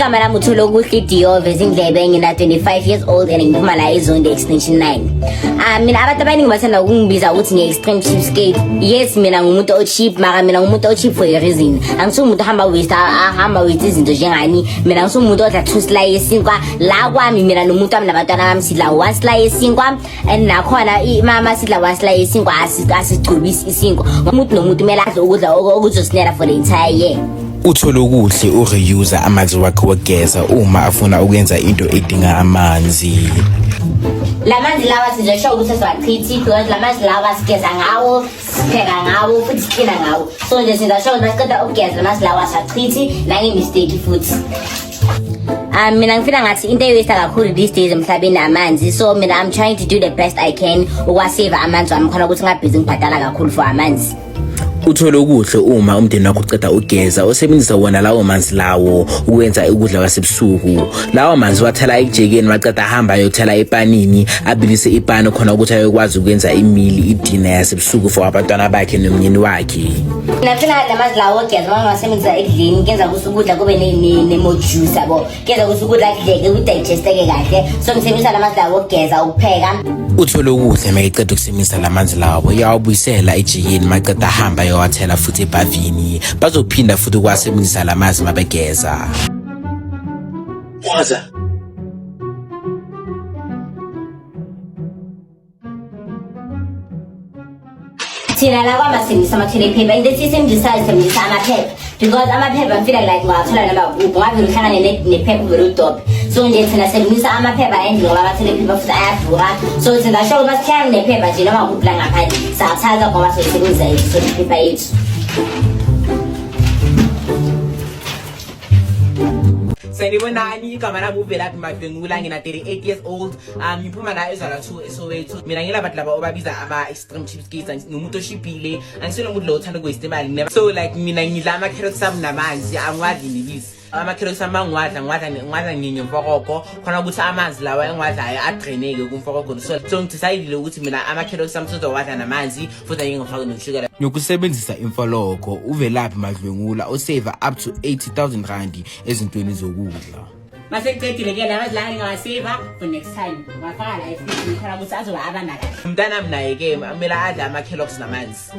Igama lami uTholokuhle Diove Zindlebe, ngina 25 years old and ngiphuma la eZondi Extension 9. Ah, mina abantu abaningi bathanda ukungibiza ukuthi ngi-extreme cheapskate. Yes, mina ngumuntu o-cheap, mara mina ngumuntu o-cheap for a reason. Angisumuntu ohamba waste, ahamba waste izinto njengani. Mina ngisumuntu odla two slice yesinkwa. La kwami mina nomuntu wami nabantwana bami sidla one slice yesinkwa and nakhona mama sidla one slice yesinkwa, asigcobisi isinkwa. Umuntu nomuntu kumele adle ukudla okuzosinela for the entire year. Utholokuhle u-reuse amanzi wakhe wokugeza uma afuna ukwenza into edinga amanzi. La manzi lawa sizosho ukuthi siwachithi because la manzi lawa sigeza ngawo, sipheka ngawo futhi siklina ngawo. So nje sizosho ukuthi masiqeda ukugeza la manzi lawa siwachithi nange-mistake futhi. Mina ngifila ngathi into eyi-waste kakhulu these days emhlabeni amanzi, so mina I'm trying to do the best I can ukwaseva amanzi wami khona ukuthi ngingabhizi ngibhadala kakhulu for amanzi. Utholokuhle uma umndeni wakho uceda ugeza usebenzisa wona lawo manzi lawo ukwenza ukudla kwasebusuku. Lawo manzi wathela ejekeni, waceda ahamba ayothela epanini, abilise ipani khona ukuthi ayokwazi ukwenza i-meal, idina yasebusuku for abantwana bakhe nomnyeni wakhe. Mina ngifila la manzi lawo ogeza uma ngiwasebenzisa ekudleni kuyenza ukuthi ukudla kube ne-more juice yabo, kuyenza ukuthi ukudla kudleke, kudigesteke kahle, so ngisebenzisa la manzi lawo okugeza, ukupheka. Utholokuhle uma eceda ukusebenzisa la manzi lawo uyawabuyisela ejikeni, maceda ahamba ayowathela futhi ebhavini, bazophinda futhi ukuwasebenzisa la manzi mabegeza. Waza. Thina la kwama sisebenzisa ama-toilet paper. Into esiyisebenzisayo, sisebenzisa amaphepha because amaphepha ngifila like ungawathola noma kuphi, ungavele uhlangane nephepha uvele udobhe. So nje thina sisebenzisa amaphepha endlini ngoba ama-toilet paper futhi ayadura, so thina sho uma sihlangane nephepha nje noma kuphi la ngaphandle sawathatha ngoba soyisebenzisa i-toilet paper yethu. Sanibonani, igama lami uVelaphi Madlwengula, ngina 38 years old. Ngiphuma la eZala 2 eSoweto. Mina ngilabantu laba obabiza ama-extreme cheapskates, ngumuntu oshibhile. Angisilo umuntu lo othanda ukuwaste imali. Never. So like mina ngidla ama-carrots ami namanzi, angiwadli nebisi. Ama-carrots ami angiwadla, ngiwadla ngemfokoko, khona ukuthi amanzi lawa engiwadlayo adraineke kumfokoko. So ngidecidile ukuthi mina ama-carrots ami sizowadla namanzi futhi angeke ngifake noshukela. Nokusebenzisa imfoloko, uVelaphi Madlwengula usave up to 80,000 rand ezintweni zokudla. Mase kucedile ke lawa la ngingawaseva for next time. Ngafaka la efridgini khona ukuthi azoba abanda kahle. Umntanami naye ke kumele adle ama-Kellogg's namanzi.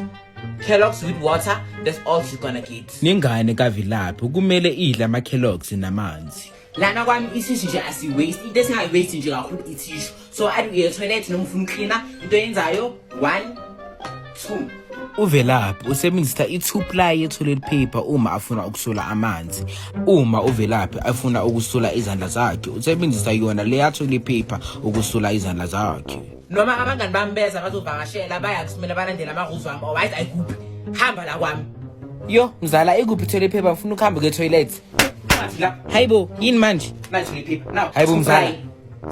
Kellogg's with water, that's all she's gonna get. Nengane kaVelaphi kumele idle ama-Kellogg's namanzi. Lana kwami isisu nje asi-waste, into esingayi-waste nje kakhulu ithishu. So athi uye toilet noma ufuna uklina, into oyenzayo 1 2. UVelaphi usebenzisa i-two ply ye-toilet paper uma afuna ukusula amanzi. Uma uVelaphi afuna ukusula izandla zakhe, usebenzisa yona leya toilet paper ukusula izandla zakhe. Noma abangani bami beza bazovakashela, baya kusumela balandele ama-rules wami, otherwise ayikuphi. Hamba la kwami. Yo, mzala, ikuphi toilet paper? Ngifuna ukuhamba ke toilet. La. Hayibo, yini manje? Na toilet paper. Now. Hayibo mzala.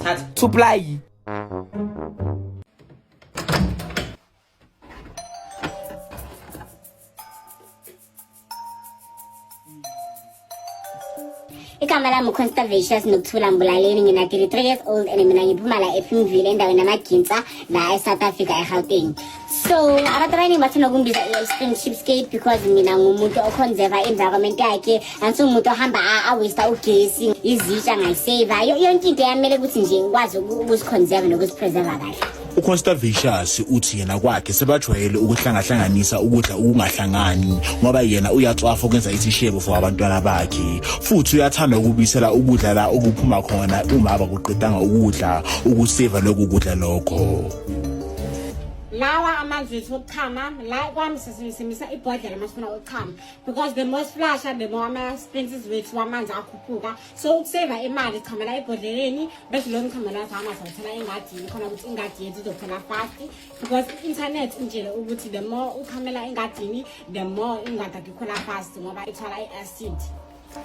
Thatha. Two ply. Igama lami uConstavicious Nokuthula Mbulaleni, ngina 33 years old and mina ngiphuma la ePimville endaweni yamaGinsa la eSouth Africa, eGauteng. So abantu abaningi bathanda ukungibiza i-extreme cheapskate because mina ngumuntu oconserva environment yakhe, angisumuntu ohamba awaste ugesi, izitsha ngayiseva, yonke into yamele ukuthi nje ngikwazi ukuziconserva nokuzipreserva kahle. UConstavicious uthi yena kwakhe sebajwayele ukuhlangahlanganisa ukudla okungahlangani ngoba yena uyatswafa ukwenza isishebo for abantwana bakhe, futhi uyathanda ukubuyisela ukudla la okuphuma khona uma abakuqedanga ukudla, ukuseva lokhu kudla lokho. Lawa amanzi wethu okuchama la kwami sisimisa ibhodlela uma sifuna ukuchama because the more flusha the more ama-expenses wethu wamanzi akhuphuka, so ukuseva imali sichamela ebhodleleni bese lo mchamo la sama sawuthela engadini khona ukuthi ingadi yethu izokhula fast because i-internet intshele ukuthi the more uchamela engadini the more ingadi yakho ikhula fast ngoba ithwala i-acid.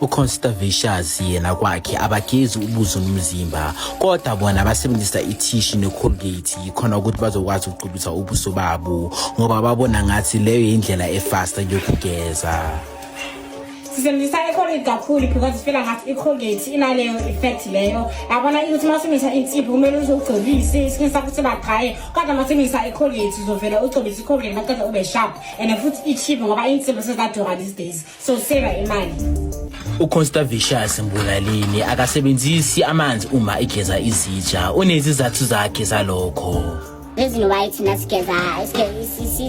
UConstavicious yena kwakhe abagezi ubuso nomzimba, kodwa bona basebenzisa ithishi ne-Colgate khona ukuthi bazokwazi ukucubisa ubuso babo ngoba babona ngathi leyo yindlela efasta yokugeza. Sisebenzisa i-Colgate kakhulu because sifila ngathi i-Colgate inaleyo effect leyo. Yabona ukuthi uma usebenzisa insipho kumele uze ugcobise iskin sakho siba dry, kodwa uma usebenzisa i-Colgate uzovela ugcobise i-Colgate maqeda ube sharp, and futhi i-cheap ngoba insipho sezadura these days, so save imali. UConsta Vicious Mbulalini akasebenzisi amanzi uma egeza izitsha, unezizathu zakhe zalokho. Reason why thina sigeza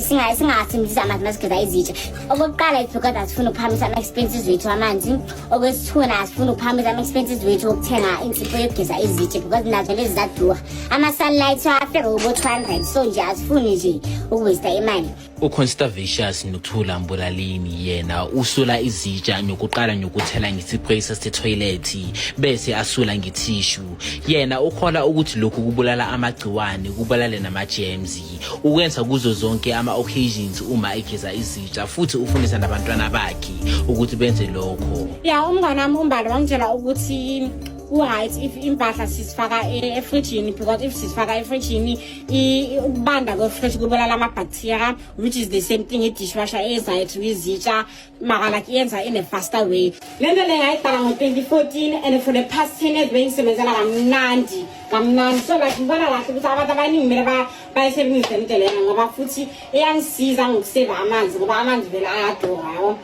singasebenzisi amanzi masigeza izitsha, okokuqala it's because asifuni ukuphakamisa ama-expenses wethu amanzi. Okwesithuna, asifuni ukuphakamisa ama-expenses wethu okuthenga insipho yokugeza izitsha because nazo lezi zadura, ama-Sunlight afika kubo-200, so nje asifuni nje ukuwaste imali. UConsta Vicious Nokuthula Mbulalini yena usula izitsha nokuqala nokuthela ngesipreyi sasetoilet bese asula ngetissue. Yena ukhola ukuthi lokhu kubulala amagciwane, kubulale nama-germs. Ukwenza kuzo zonke ama-occasions uma egeza izitsha, futhi ufundisa nabantwana bakhe ukuthi benze lokho. Ya, umngane wami uMbali wangitshela ukuthi u-right if impahla sizifaka efrijini, because if sizifaka efrijini, ukubanda kwefriji kubulala ama-bacteria, which is the same thing i-dishwasher eyenzayo to izitsha, mara like iyenza in a faster way. Le nto le ngayiqala ngo-2014 and for the past 10 years bengisebenzela kamnandi kamnandi, so like ngibona kahle ukuthi abantu abaningi kumele bayisebenzise le nto lena ngoba futhi iyangisiza ngokuseva amanzi, ngoba amanzi vele ayadura, yabo.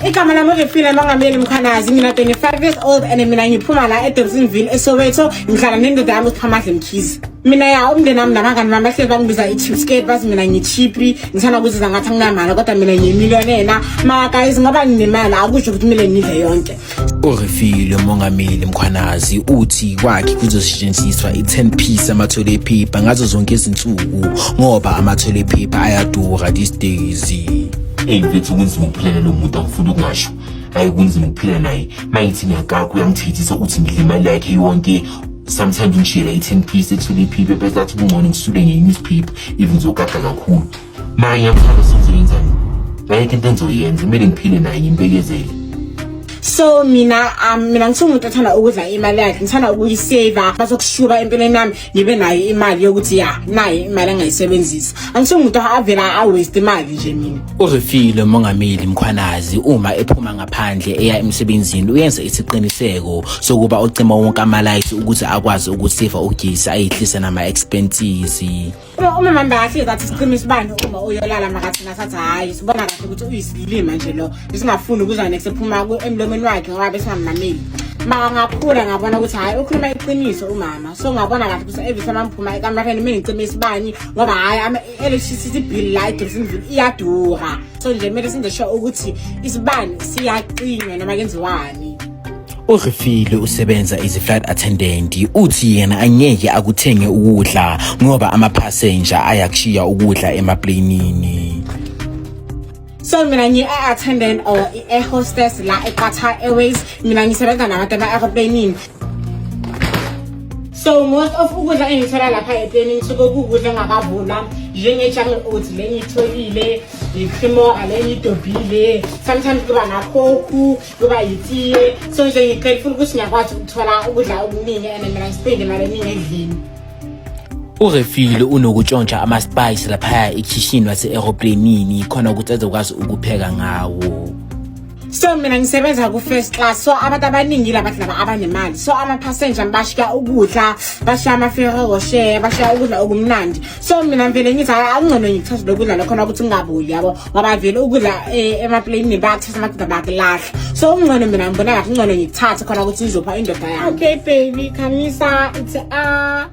Igama lami uRefile Mongameli Mkhwanazi, mina 25 years old and mina ngiphuma la eDobsonville eSoweto, ngihlala nendoda yami uSiphamandla Mkhize. Mina ya umndeni wami nabangani bami bahlezi bangibiza i-cheapskate, bathi mina ngi-cheap, ngithanda ukuziza ngathi anginamali, kodwa mina ngiyimillionaire. Mara guys, ngoba nginemali akusho ukuthi kumele ngidle yonke. URefile Mongameli Mkhwanazi uthi kwakhe kuzosetshenziswa i-10 piece ama-toilet paper ngazo zonke izinsuku ngoba ama-toilet paper ayadura these days. Eyi mfethu, kunzima ukuphila nalo muntu, angifuni ukungasho. Hayi, kunzima ukuphila naye. Ma ngithi ngiyakakho uyangithethisa, uthi ngidla imali yakhe yonke. Sometimes ngishiyela i-10 piece e-toilet paper bese athi kungcono ngisule nge-newspaper if ngizokaka kakhulu. Mara ngiyamthanda, sengizoyenzani? Ayikho into engizoyenza, kumele ngiphile naye, ngimbekezele. So mina ngisumuntu othanda ukudla imali yakhe, ngithanda ukuyiseva bazokushuba empilweni yami, ngibe nayo imali yokuthi ya nayo imali engayisebenzisa. Angisumuntu avela awaste imali nje mina. URefile Mongameli Mkhwanazi uma ephuma ngaphandle eya emsebenzini uyenza isiqiniseko sokuba ucima wonke amalayithi ukuthi akwazi ukuseva ugesi, ayehlise nama-expenses. Uma mama kahle athi sicima isibani uma uyolala, makathi nasathi hhayi, sibona kahle ukuthi uyisilima nje lo, besingafuni ukuza next ephuma emlomeni wakhe ngoba besingamameli. Maka ngakhula ngabona ukuthi hhayi, ukhuluma iqiniso umama, so ngabona kahle ukuthi every time angiphuma ekamereni kumele ngicime isibani ngoba hhayi, ama-electricity bill la eDobsonville iyadura, so nje kumele senze sure ukuthi isibani siyacinywa noma kenziwani. URefile usebenza as a flight attendant, uthi yena angeke akuthenge ukudla ngoba ama-passenger ayakushiya ukudla emaplanini. So mina ngiyi-air attendant or i-air hostess la e-Qatar Airways. Mina ngisebenza nabantu ema-aeroplanini, so most of ukudla engithola lapha eplanini suke kukudla engakavulwa, njenge-Jungle Oats le ngiyitholile, i-Cremora le ngiyidobhile, sometimes kuba naCoke, kuba yitiye. So nje ngigrateful ukuthi ngiyakwazi ukuthola ukudla okuningi and mina ngispende imali eningi ekudleni. URefile unokutshontsha ama-spice laphaya ekhishini wase-aeroplanini khona ukuthi azokwazi ukupheka ngawo. So mina ngisebenza ku-first class, so abantu abaningi labantu laba abanemali, so ama-passenger bashiya ukudla, bashiya ama-Ferrero Rocher, bashiya ukudla okumnandi. So mina vele ngithi hhayi, akungcono ngikuthathe lokudla lokhona ukuthi ngingaboli, yabo, ngoba vele ukudla emaplanini bayakuthatha amadoda bayakulahla. So ungcono mina ngibona kahle ungcono ngikuthathe khona ukuthi ngizopha indoda yami. Okay baby, khamisa, it's a